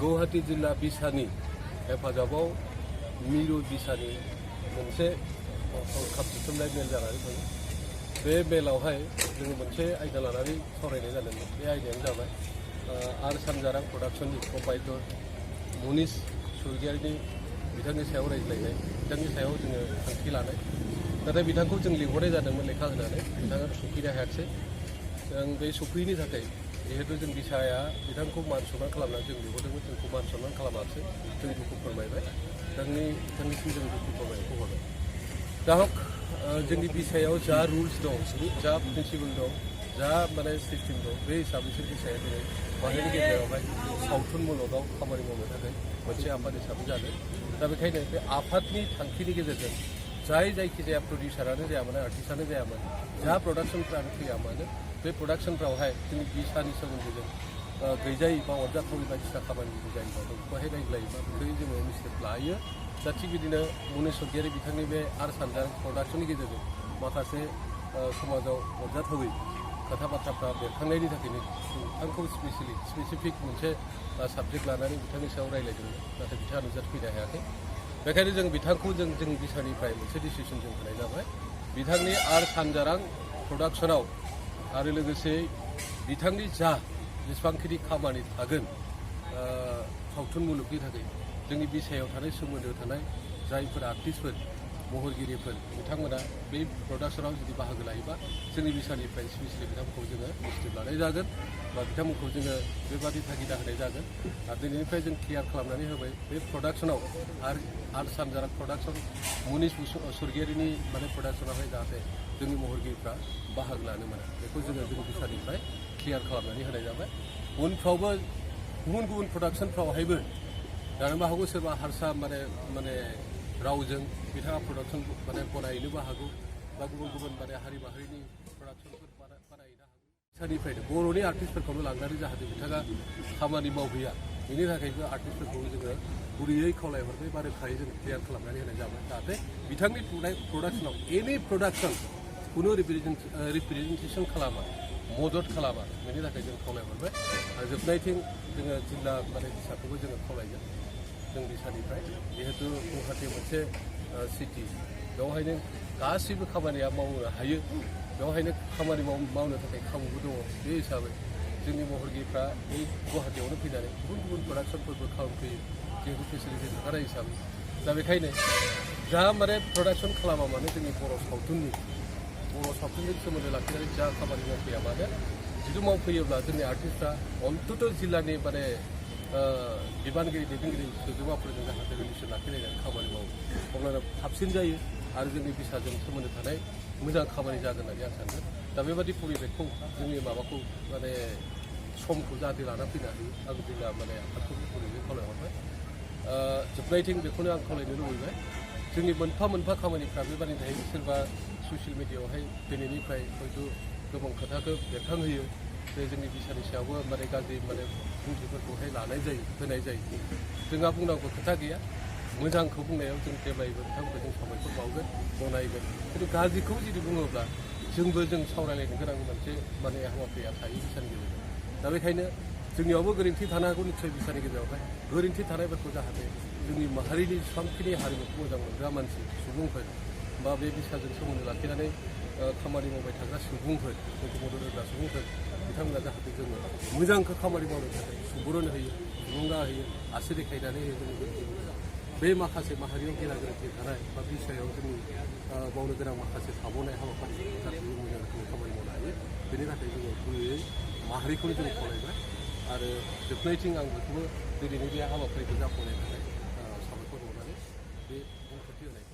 गुवाहाटी जिल्ला बिसानि हेफाजाबाव मिरु बिसानि मोनसे हरखाब जथुमनाय मेल जानानै दङ। बे मेलावहाय जोङो मोनसे आयदा लानानै सावरायनाय जादोंमोन। बे आयदायानो जाबाय आर सानजारां प्रडाक्शननि प्रपाइटर मनीष स्वर्गियारिनि बिथांनि सायाव रायज्लायनाय, बिथांनि सायाव जोङो थांखि लानाय। नाथाय बिथांखौ जों लिंहरनाय जादोंमोन लेखा होनानै, बिथाङा सफैनो हायाखिसै। जों बे सफैयैनि थाखाय जिहेतु जों बिसाया बिथांखौ मान सनमान खालामनानै जों लिंहरदोंमोन, जोंखौ मान सनमान खालामाखिसै। जों दुखु फोरमायबाय, बिथांनिसिम जों दुखु फोरमायनायखौ हरबाय। दा हक जोंनि बिसायाव जा रुल्स दं, जा प्रिन्सिपल दं, जा माने सिस्टेम दं, बे हिसाबैसो बिसाया दिनै माहारिनि गेजेरावहाय सावथुन मुलुगाव खामानि मावनो थाखाय मोनसे आफाद हिसाबै जादों। दा बेखायनो बे आफादनि थांखिनि गेजेरजों जायखिजाया प्रडिउसारानो जाया मानो, आर्टिस्टआनो जाया मानो, जा प्रडाक्शनफ्रानो फैया मानो, बे प्रडाक्शनफ्रावहाय जोंनि बिसानि सोमोन्दैजों गैजायै बा अरजाथावै बायदिसिना खामानि जायोबा बेखौहाय रायज्लायोबा बेखौ जोङो मिस्टेक लायो। दा थिग बिदिनो मनीष स्वर्गियारि बिथांनि बे आर सानजारां प्रडाक्शननि गेजेरजों माखासे समाजाव अरजाथावै खोथा बाथ्राफ्रा बेरखांनायनि थाखायनो बिथांखौ स्पेसिफिक मोनसे साबजेक्ट लानानै बिथांनि सायाव रायज्लायदोंमोन। नाथाय बिथाङा नुजाथिफैनो हायाखै। बेखायनो जों बिथांखौ जोंनि बिसानिफ्राय मोनसे डिसिसन जों होनाय जाबाय। बिथांनि आर सानजारां प्रडाक्शनाव आरो लोगोसे बिथांनि जेसेबांखिनि खामानि थागोन सावथुन मुलुगनि थाखाय, जोंनि बिसायाव थानाय सोमोन्दो थानाय जायफोर आर्टिस्टफोर, महरगिरिफोर, बिथांमोना बे प्रडाक्शनाव जुदि बाहागो लायोबा जोंनि बिसानिफ्राय स्पेसियेलि बिथांमोनखौ जोङो इनिसिएटिभ लानाय जागोन बा बिथांमोनखौ जोङो बेबादि थागिदा होनाय जागोन। आरो दिनैनिफ्राय जों क्लियार खालामनानै होबाय बे प्रडाक्शनाव आर सानजारां प्रडाक्शन मनीष स्वर्गियारिनि माने प्रडाक्शनावहाय जाहाथे जोंनि महरगिरिफ्रा बाहागो लानो मोना, बेखौ जोङो जोंनि बिसानिफ्राय क्लियार खालामनानै होनाय जाबाय। उनफ्रावबो गुबुन गुबुन प्रडाक्शनफ्रावहायबो जानोबो हागौ सोरबा हारसा माने रावजों बिथाङा प्रडाक्शन माने बनायनोबो हागौ बा गुबुन गुबुन माने हारि माहारिनि प्रडाक्शनफोर बानायनो हागौ। बिसानिफ्रायनो बर'नि आर्टिस्टफोरखौनो लांनानै जाहाथे बिथाङा खामानि मावहैया, बेनि थाखायबो आर्टिस्टफोरखौ जोङो गुरैयै खावलायहरबाय बा रोखायै जों क्लियार खालामनानै होनाय जाबाय। जाहाथे बिथांनि प्रडाक्शनाव एनि प्रडाक्शन खुनु रिप्रेजेन्टेसन खालामा, मदद खालामा, बेनि थाखाय जों खावलायहरबाय। आरो जोबनायथिं जोङो जिल्ला माने बिसाखौबो जोङो खावलायगोन जों बिसानिफ्राय, जिहेतु गुवाहाटि मोनसे सिटि, बेवहायनो गासैबो खामानिया मावनो हायो, बेवहायनो खामानि मावनो थाखाय खाबुबो दङ। बे हिसाबै जोंनि महरगिरिफ्रा बे गुवाहाटियावनो फैनानै गुबुन गुबुन प्रडाक्शनफोरबो खालामफैयो, जिहेतु फेसिलिटि थाखानाय हिसाबै। दा बेखायनो जा माने प्रडाक्शन खालामा मानो जोंनि बर' सावथुनजों सोमोन्दो लाखिनानै जा खामानि मावफैया मानो, जुदि मावफैयोब्ला जोंनि आर्टिस्टफ्रा अन्तत' जिल्लानि माने बिबानगिरि दैदेनगिरि सोद्रोमाफोरजों जाहाथे रिलेसन लाखिलायनानै खामानि मावो, अब्लानो साबसिन जायो आरो जोंनि बिसाजों सोमोन्दो थानाय मोजां खामानि जागोन होननानै आं सानो। दा बेबादि परिबेकखौ जोंनि माबाखौ माने समखौ जाहाथे लाना फैनो हायो, आं जिल्ला माने आफादखौ गुरैयै खावलायहरबाय। जोबनायथिं बेखौनो आं खावलायनो लुबैबाय, जोंनि मोनफा मोनफा खामानिफ्रा बेबादि थायो। सोरबा ससियेल मिडियायावहाय दिनैनिफ्राय हयथ' गोबां खोथाखौ बेरखांहोयो जे जोंनि बिसानि सायावबो माने गाज्रि माने बुंथिफोरखौहाय होनाय जायो। जोंहा बुंनांगौ खोथा गैया, मोजांखौ बुंनायाव जों जेब्लायबो बिथांमोनखौ जों साबायखर बावगोन, गनायगोन। खिन्थु गाज्रिखौ जुदि बुङोब्ला जोंबो सावरायलायनो गोनां मोनसे माने हाबाफारिया थायो बिसानि गेजेरजों। दा बेखायनो जोंनियावबो गोरोन्थि थानो हागौ निस्सय बिसानि गेजेरावहाय। गोरोन्थि थानायफोरखौ जाहाथे जोंनि माहारिनि जेसेबांखिनि हारिमुखौ मोजां मोनग्रा मानसि सुबुंफोर बा बे बिसाजों सोमोन्दो लाखिनानै खामानि मावबाय थाग्रा सुबुंफोर, जोंखौ मदद होग्रा सुबुंफोर, बिथांमोना जाहाथे जोङो मोजांखौ खामानि मावनो थाखाय सुबुरुन होयो, थुलुंगा होयो, आसि देखायनानै होयो। जोंनि बे माखासे माहारियाव गेना गोरोन्थि थानाय बा बिसायाव जोंनि मावनो गोनां माखासे थाबावनाय हाबाफारि जाहाथे जों मोजां रोखोमै खामानि मावनो हायो, बेनि थाखाय जोङो गुरैयै माहारिखौनो जों खावलायबाय। आरो जोबनायथिं आं बेखौबो दिनैनि बे हाबाफारिखौ जाफुंनायनि थाखाय साबायखर बावनानै बे बुंफोरथि होनायखौ